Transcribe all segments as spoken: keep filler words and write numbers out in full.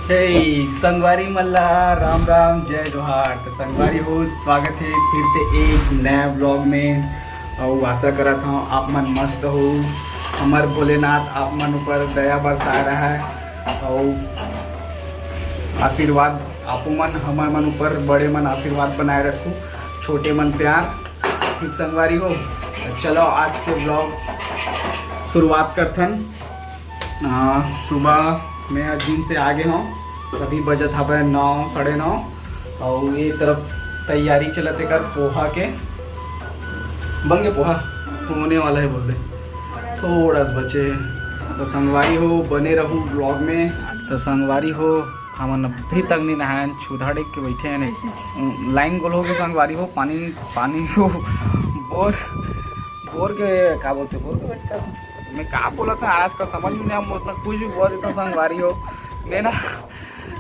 हे संगवारी मन ला राम राम, जय जोहार। तो संगवारी हो, स्वागत है फिर से एक नया ब्लॉग में। और आशा करत हूँ आप मन मस्त हो, हमर भोलेनाथ आप मन ऊपर दया बरसा रहा है और आशीर्वाद आपो मन हमर मन ऊपर बड़े मन आशीर्वाद बनाए रखू, छोटे मन प्यार। ठीक संगवारी हो, तो चलो आज के ब्लॉग शुरुआत करथन। आ, सुबह मैं जिम से आ गए हूँ, अभी बजत हवे नौ, साढ़े नौ, और ये तरफ तैयारी चलत एकर पोहा के। बन गए पोहा? होने वाला है बोल दे, थोड़ा सा बचे। तो संगवारी हो, बने रहू ब्लॉग में। तो संगवारी हो, हमन अभी तक नहीं नहायन, छुधा डेग के बैठे हैं। लाइन गोल हो गए संगवारी हो, पानी, पानी हो, बोर, बोर के का बोलते, बोर के बैठ कर मैं का बोला था आज का समझ में नहीं, हम उतना कुछ भी बोल देता संगवारी हो। मैं ना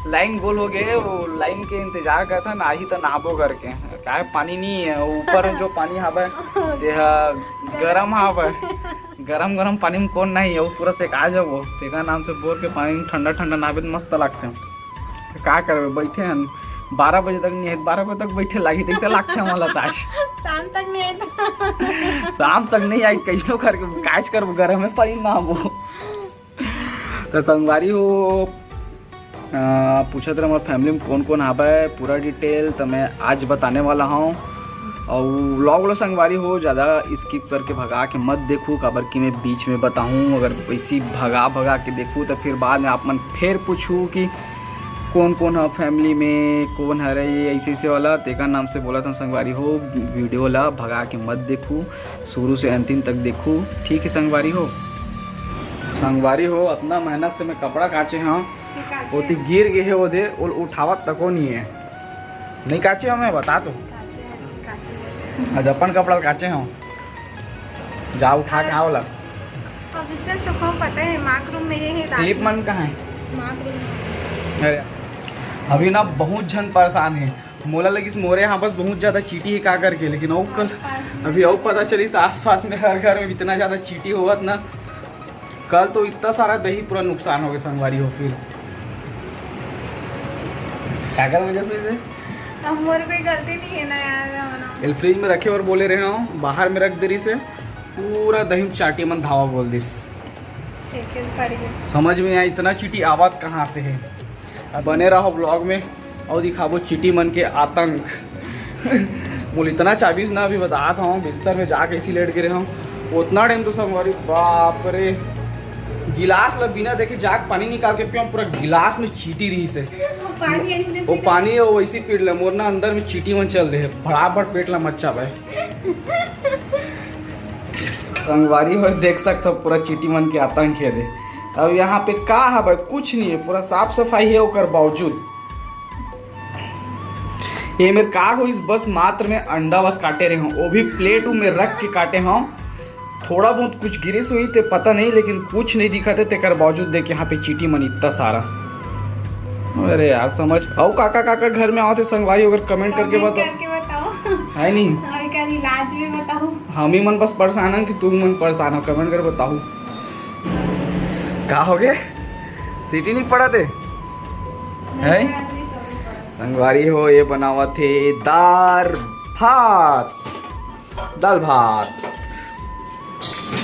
लाइन गोल हो गए, वो लाइन के इंतजार करता ना ही तो नहाबो करके, काहे पानी नहीं है, ऊपर जो पानी हवे, ये हा गरम हवे, गरम गरम पानी में कौन नहीं है, वो पूरा सेका जाबो। तेका नाम से बोर के पानी में ठंडा ठंडा नहाबे तो मस्त लगते हैं। का करबे, बैठे हैं बारह बजे तक नहीं है, बारह बजे तक बैठे लागी, तैसे लगते हैं मला ताश। शाम तक नहीं आए तो शाम तक नहीं आई, कैसो करके काज करबो, गरम में पानी नहाबो। तो संगवारी हो, आ, पूछत रहे हमारे फैमिली में कौन कौन आबे, पूरा डिटेल तो मैं आज बताने वाला हूँ। और व्लॉग वाला संगवारी हो, ज़्यादा स्किप करके भगा के मत देखू, काबर कि मैं बीच में बताऊँ, अगर वैसी भगा भगा के देखू तो फिर बाद में आप मन फिर पूछू कि कौन कौन है फैमिली में, कौन हरे ये ऐसे ऐसे वाला, तेका नाम से बोला था संगवारी हो, वीडियो ला भगा के मत देखू, शुरू से अंतिम तक देखू, ठीक है संगवारी हो। संगवारी हो, इतना मेहनत से मैं कपड़ा काचे हूँ, ओती गिर गए है, ओदे उठावत तको नहीं है। नहीं काचे हूँ मैं, बता तो। आज अपन कपड़ा काचे हूँ, जा उठा के आओ ला। अब जितना सुख हो पता है, माँ के रूम में ये है, रात क्लिप में। मन कहाँ है? माँ के रूम में। अरे, अभी ना बहुत झन परेशान है, मोला लगिस मोरे यहाँ बस बहुत ज्यादा चींटी है का करके, लेकिन और कल, अभी और पता चलिस आसपास में हर घर में इतना ज्यादा चींटी होवत ना। कल तो इतना सारा दही पूरा नुकसान हो गया संगवारी हो। फिर काकर वजह से इसे? अब मोर कोई गलती नहीं है ना यार, ना। एल फ्रिज में रखे और बोले रहे हो, बाहर में रख दे रही से पूरा दही में चाटी मन धावा बोल दिस। ठीक है, पड़ गया। समझ में आया इतना चींटी आवाज कहाँ से है। अब बने रहो ब्लॉग में और दिखाबो चींटी मन के आतंक। बोल इतना चाबीस ना, अभी बतात हूँ, बिस्तर में जाके इसी लेट गिरे हूँ। उतना टाइम तो संगवारी, बाप रे, गिलास ला बिना देखे जाके पानी निकाल के पियो, पूरा गिलास में चींटी रही से। वो पानी ऐसे वो पी पानी वो वैसे पी ले, मोर ना अंदर में चींटी मन चल रहे, भड़ाभड़ पेट ला मच्छा भाई। संगवारी हो देख सकते हो पूरा चींटी मन के आतंक है दे। अब यहाँ पे का है भाई, कुछ नहीं है, पूरा साफ सफाई है, ओकर बावजूद ये मेरे का होइस, बस मात्र में अंडा बस काटे रहे हूँ, वो भी प्लेट में रख के काटे हूँ। थोड़ा बहुत कुछ गिरिस हुई ते पता नहीं, लेकिन कुछ नहीं दिखा थे, तेकर बावजूद देख यहाँ पे चींटी मन इतना सारा। अरे यार समझ। और काका काका घर में आओ थे संगवारी, अगर कमेंट करके comment बताओ। करके बताओ। है नहीं? और क्या इलाज में बताओ। हम ही मन बस परेशान हैं कि तुम मन परेशान हो, कमेंट कर बताओ। का हो गए? सीटी नहीं पड़ा थे? नहीं है? पड़ा, नहीं समझ पड़ा। संगवारी हो, ये बनावत हे दार भात, दाल भात,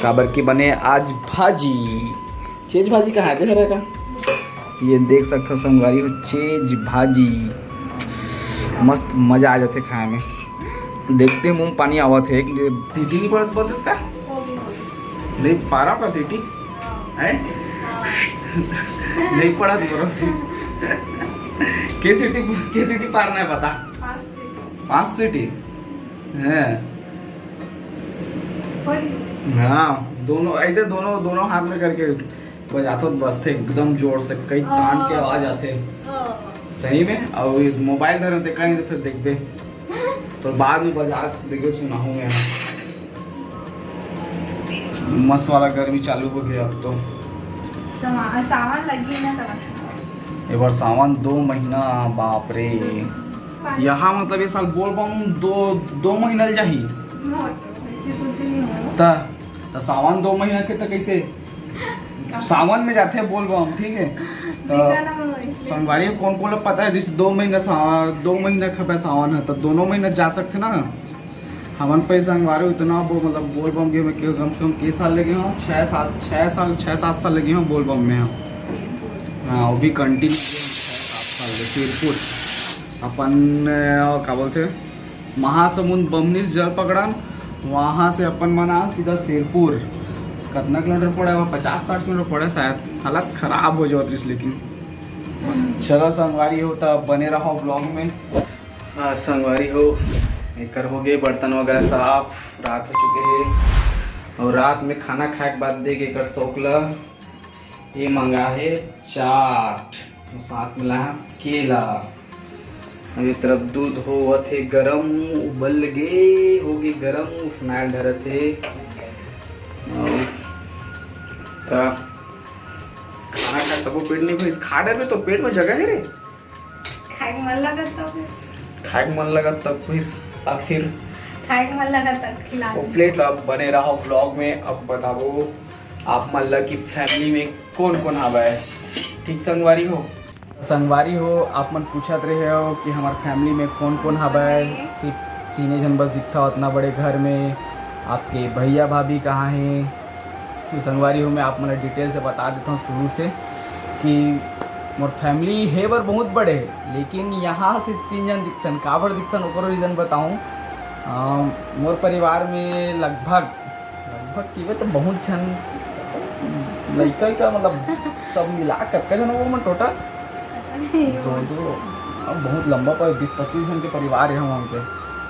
काबर की बने आज भाजी। चेज भाजी कहाँ है? देख रहे का? ये देख सकते हो संगवारी हो, चेज भाजी मस्त मजा आ जाते खाए में। देखते मुंह पानी आवत है, एक सीटी नहीं पड़त बोलते इसका। नहीं पारा का सीटी है। नहीं पड़ा तो बोलो सीटी। के सीटी, के सीटी पारना है बता। पाँच सीटी। है। हाँ, दोनों ऐसे, दोनों दोनों हाथ में करके बजाते तो बजथे एकदम जोर से, कई तान के आवाज आथे। सही में। और ये मोबाइल धरे देखा नहीं तो फिर देखबे, तो बाद में बजा के देखबे, सुनाहूँ मैं। मस्त वाला गर्मी चालू हो गया अब तो। समा-, सावन लगी ना तब। एक बार सावन दो महीना, बाप रे। पानी। यहाँ मतलब ये साल बोल बम दो, दो महीना ले जाही। मोट, ऐसे कुछ नहीं हो। त, त सावन दो महीना के त कैसे? सावन में जाते बोल बम, ठीक है? त देखा ना मनोज। संगवारी हो, कोन कोन ला पता है, जैसे दो महीना सा-, दो महीना खपे सावन है, तो दोनों महीना जा सकते ना। हमन पे संगवारी हो इतना वो, मतलब, बोल बम गे में के-, कम से कम के साल लगे हो, छः साल, छः साल, छः सात साल लगे हो बोल बम में हम। हाँ, वो भी कंटिन्यू छः सात साल ले सिरपुर। अपन, अ, का बोलते, महासमुंद बमनीस जल पकड़न, वहाँ से अपन मन आ सीधा सिरपुर। कितना किलोमीटर पड़े, वहाँ पचास साठ किलोमीटर पड़े शायद। हालत खराब हो जावत रहिस, लेकिन चलो संगवारी हो, तब बने रहो ब्लॉग में। हाँ संगवारी हो, एकर हो गए बर्तन वगैरह साफ, रात हो चुके हैं। और रात में खाना खाए के बाद देख एकर शौक ला, ये मंगा है चाट, और साथ में ला है केला। अब ये तरफ दूध होवत हे गरम, उबल गे, हो गे गरम, उफनायल धरत हे। और का खाना खा तबो पेट नहीं भरिस, खा डरबे तो पेट में जगह है रे। खाए के मन लगत तब फिर। खाए के मन लगत तब फिर, अब फिर खाए के मन लगत तब खिला वो दे। प्लेट ला। अब बने रहो ब्लॉग में, अब बताबो आप मन ला कि फैमिली में कौन कौन हवय। ठीक संगवारी हो, संगवारी हो, आप मन पूछत रहे हो कि हमार फैमिली में कौन कौन हवय। हमें सिर्फ तीने झन बस दिखता हो इतना बड़े घर में। आपके भैया भाभी कहाँ हैं? तो संगवारी हो, मैं आप मन डिटेल से बता देता हूँ शुरू से कि मोर फैमिली हे बर बहुत बड़े है, लेकिन यहाँ सिर्फ तीन जन दिखथन। काबर दिखथन, ओकरो रीजन बताऊँ। अ, मोर परिवार में लगभग, लगभग किबे तो बहुत झन लइका का, मतलब, सब मिला के कतका झन हो मन टोटल? दो, दो, अब बहुत लंबा पर बीस पच्चीस जन के परिवार है वहाँ पे।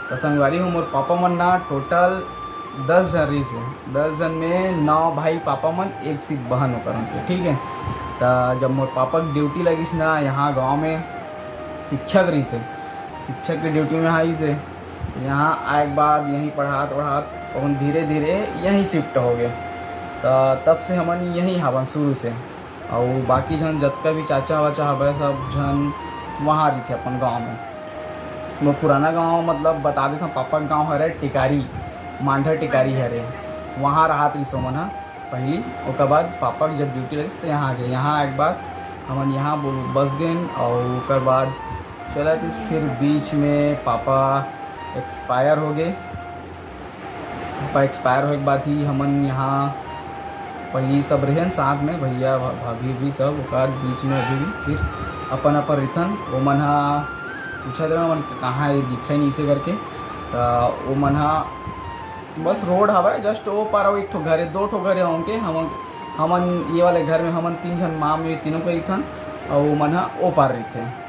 तो संगवारी हो, मोर पापा मन ना टोटल दस जन रहिस हे। दस जन में नौ भाई पापा मन, एक सिर्फ बहन ओकर मन के, ठीक है। तो जब मोर पापा के ड्यूटी लगिस ना यहाँ गाँव में, शिक्षक रहिस हे, शिक्षक के ड्यूटी में आइस हे। यहाँ आए के बाद यहीं पढ़ात पढ़ात अपन धीरे धीरे यहीं शिफ्ट हो गए। तो तब से हमन यहीं हवन शुरू से। अउ बाकी झन जतका भी चाचा वाचा हवय, सब झन वहाँ रहिथे अपन गाँव में। वो पुराना गाँव, मतलब, बता देथव, पापा के गाँव हरे टिकारी, मांढर टिकारी हरे, वहाँ रहत रहिस ओमन ह पहिली। ओकर बाद पापा के जब ड्यूटी लगिस तो यहाँ आ गए। यहाँ आए के बाद हमन यहाँ बो-, बस गेन, अउ ओकर बाद चलत रहिस। फिर बीच में पापा एक्सपायर हो गए। पापा एक्सपायर होए के बाद ही हमन यहाँ पहिली सब रहेन साथ में, भैया भा-, भाभी भी सब, ओकर बाद बीच में अभी भी फिर अपन अपन रिथन। ओमन हा पूछत रहे, "ओमन कहाँ है, दिखे नहीं से," करके। त ओमन हा बस रोड हवय, जस्ट ओ पार अउ एक ठो घर है, दो ठो घर है उनके। हम, हमन ये वाले घर में हमन तीन झन माँ में तीनों को रिथन, अउ ओमन हा ओ पार रहिथे।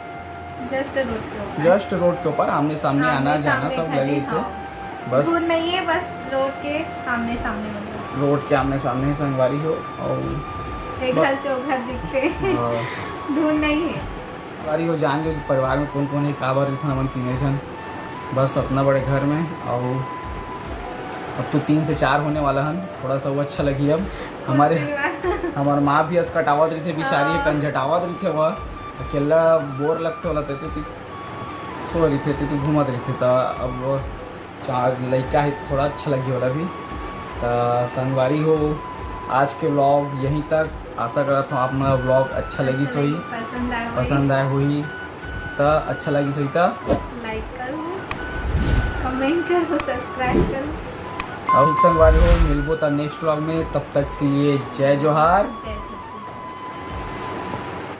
जस्ट रोड के ऊपर। जस्ट रोड के ऊपर, आमने सामने आमने आना जाना सामने सब खड़े, लगे थे। हाँ। बस। दूर नहीं है, बस रोड के आमने सामने, मतलब। रोड के आमने सामने है संगवारी हो, और एक ब-, घर से वो घर दिखते हैं। हाँ। दूर नहीं है। संगवारी हो, जान जो कि परिवार में कौन कौन है, काबर इतना हमन तीनों जन, बस इतना बड़े घर में। और अब तो तीन से चार होने वाला हन, थोड़ा सा वो अच्छा लगी। अब हमारे, परिवार। हमार माँ भी असकटावत रही थे बेचारी, हाँ। कंझटावत रही थे वह। अकेला बोर लगथे ओला, ते, ते, ते सो रहिथे, ते, ते घूमत रहिथे। त अब चार लइका हे, थोड़ा अच्छा लगी ओला भी। त संगवारी हो, आज के व्लॉग यहीं तक। आशा करत हूँ आप मन ला व्लॉग अच्छा लगिस होही, पसंद आए होही। पसंद आए होही, त अच्छा लगिस होही त लाइक करो, कमेंट करो, सब्सक्राइब करो। अउ संगवारी हो, मिलबो त नेक्स्ट व्लॉग में, तब तक के लिए जय जोहार। जय